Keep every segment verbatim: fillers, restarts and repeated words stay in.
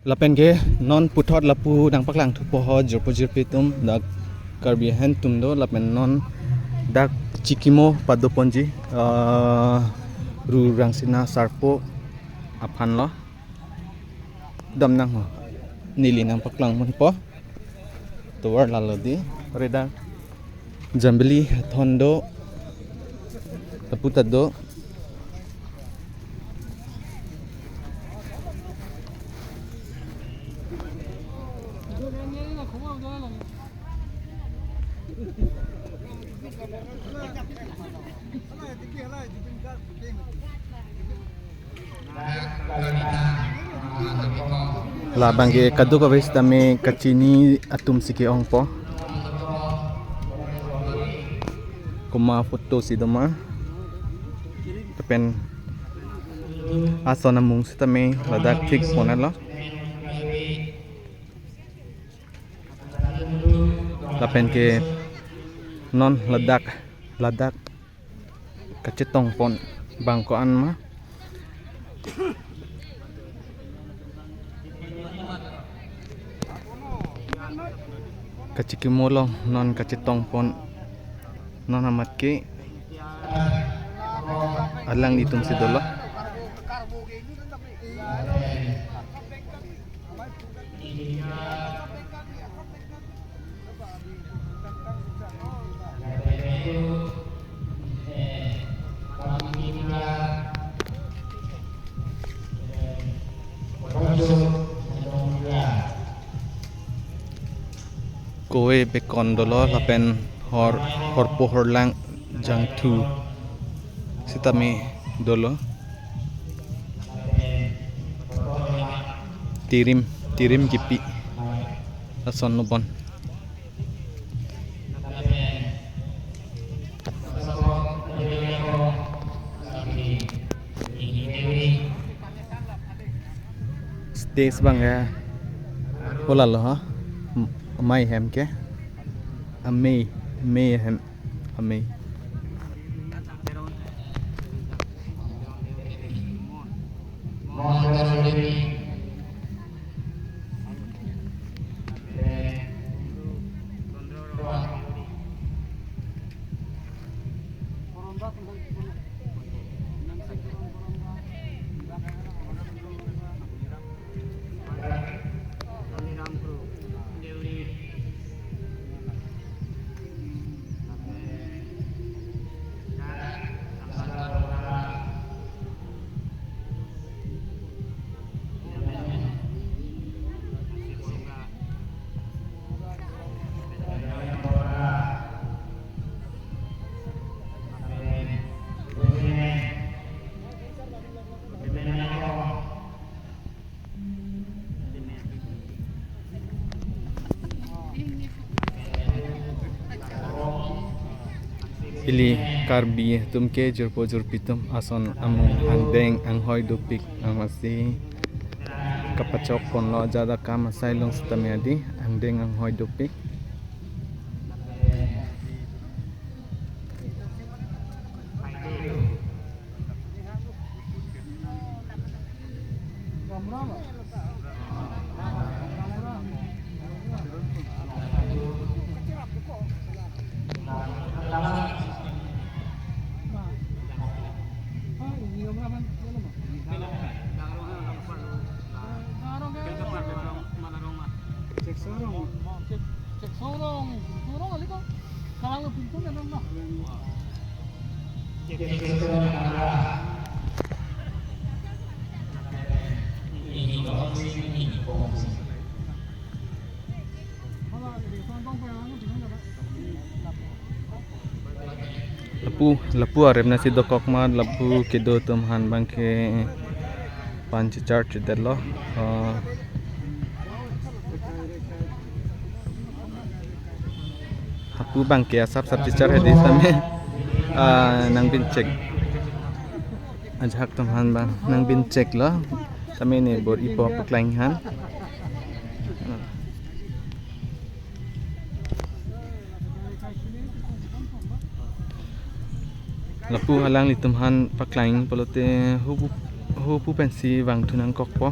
Lapen ke non puthot lapu nangpaklang thupo ho jirpo jirpi atum, dak Karbi ahin atum do, lapen non dak chikimo padoponji, ah, Ru Rangsina Sarpo aphan lo. Damnang ho. Neli nangpaklang ponpo. Tovar lalo di. Ore dak Jambili athon do. Lapu ta do. Labang ke kadokave sitame kachini atum si ke-ongpo. Komat photo si doma. Lapen ason amung sitame ladak thik ponlo. Lapen ke non ladak, ladak kachetong pon bang ko-an ma. Kachikimo along non kachetong pon, non amat ke alanglitum si dolo. Kove bekon dolo lapen hor, horpo horlang jangthu sitame dolo. Tirim, tirim kipi ason nobon. Stage bang ya. Hola lo ha. M-, amei hem ke. Amei, amei hem. Amei. Ili Karbi atum ke jirpo jirpi atum ason amung angdeng anghoi dopik, amatsi kapachok ponlo, jada kam asai along sitame adi angdeng anghoi dopik. Lapu, lapu arem nasi dokok ma, lapu kedo atum aphan bang ke pan chichar chidetlo. Ah, lapu bang ke asap sap chichar hedi tame, ah, nangbinchek. Ajahak atum aphan bang nangbincheklo. Tame ne bor-ipo paklang aphan. Lapu alanglitum aphan paklang pulote hupu, hupu pensi vangthu nangkokpo.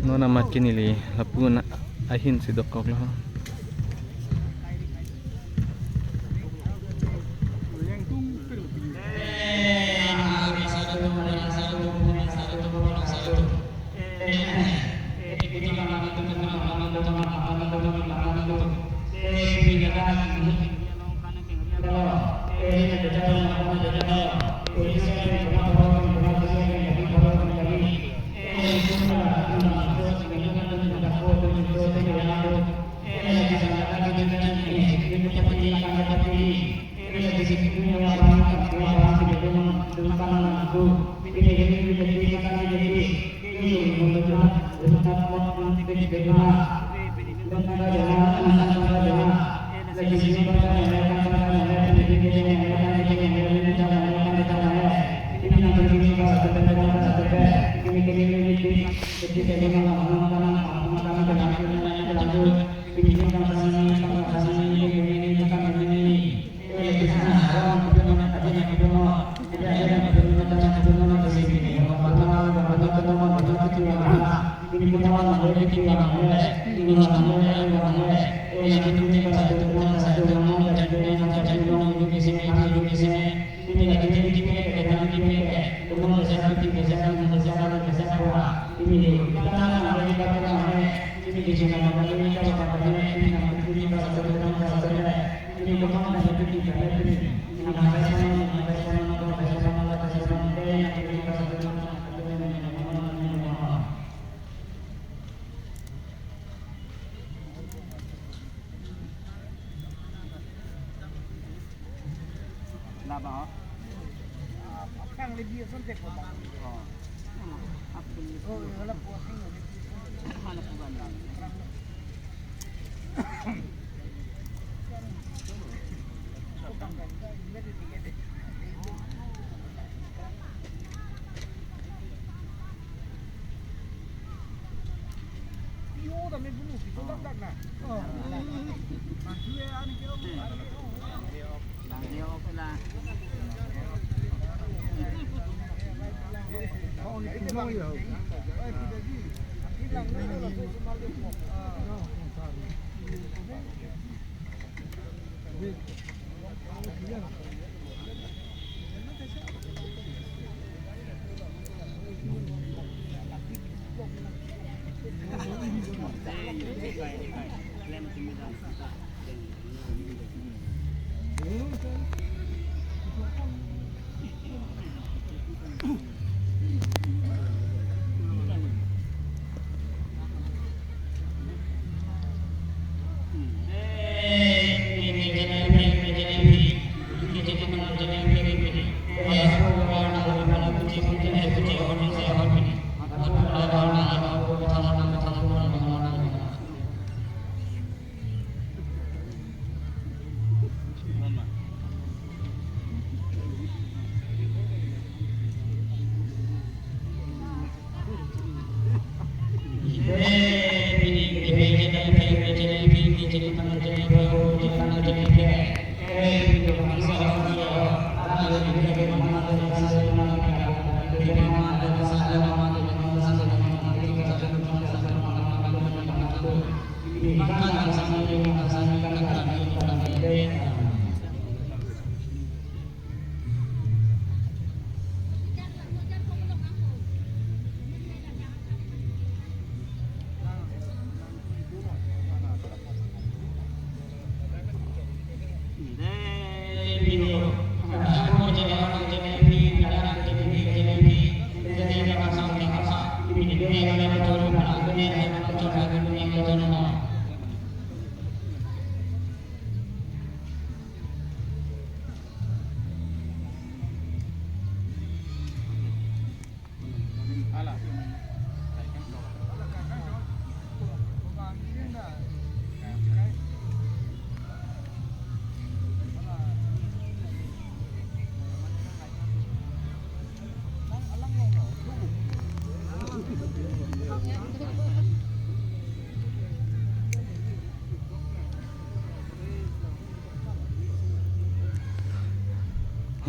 Non amat ke neli lapu-an ahin si dokok lo.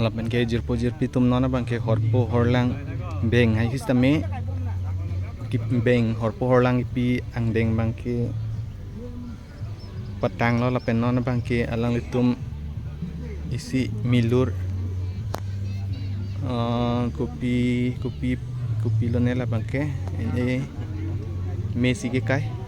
Lapen ke jirpo jirpi atum non abang ke horpo horlang beng hai sitame Kip-, beng horpo horlang kipi angdeng abangke patanglo lapen non abangke alanglitum isi milur, eh, kopi, kopi, kopi lone labangke, eh, mesi kekai.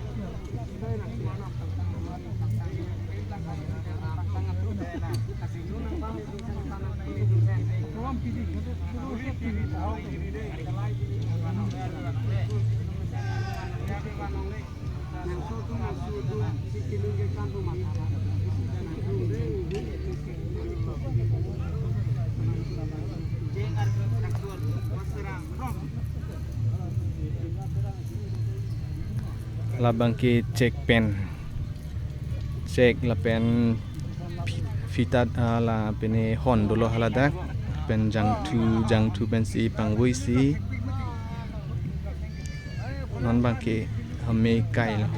Labangke chek pen, chek lapen fi-, fita, ah, lapen e hon dolo haladak, pen jangthu, jangthu pensi pangvoisi. Non abangke hame kailo.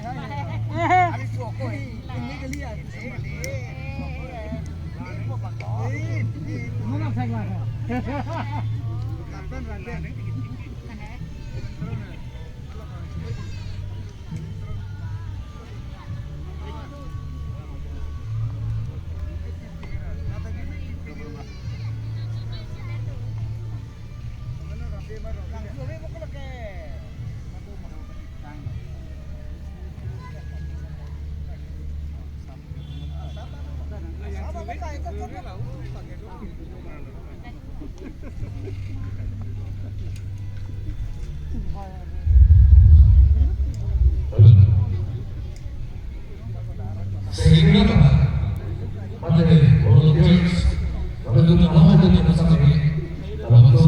Sehingga mate volunteers, lalu itu kalau ada yang besar ini, lalu itu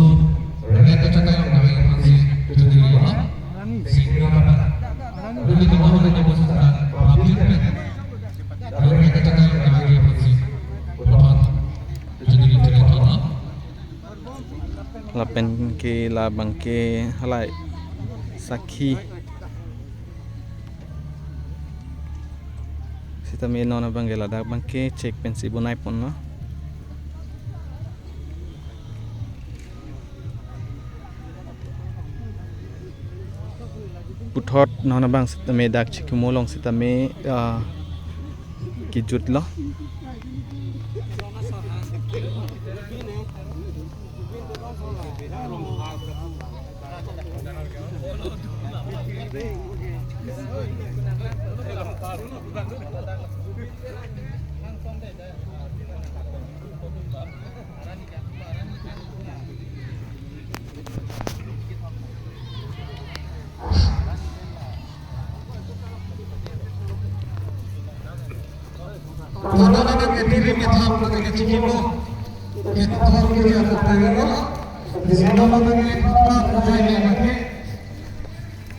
mereka katakan kami masih tujuh lima, sehingga mate, lalu itu kalau ada yang besar, public, lalu mereka katakan kami masih tujuh lima. Lapen ke labangke halai sakhi. Sitame non abangke ladak abangke chek pensi bonai ponlo. Puthot non abang sitame dak chikimo along sitame, ah, kejutlo.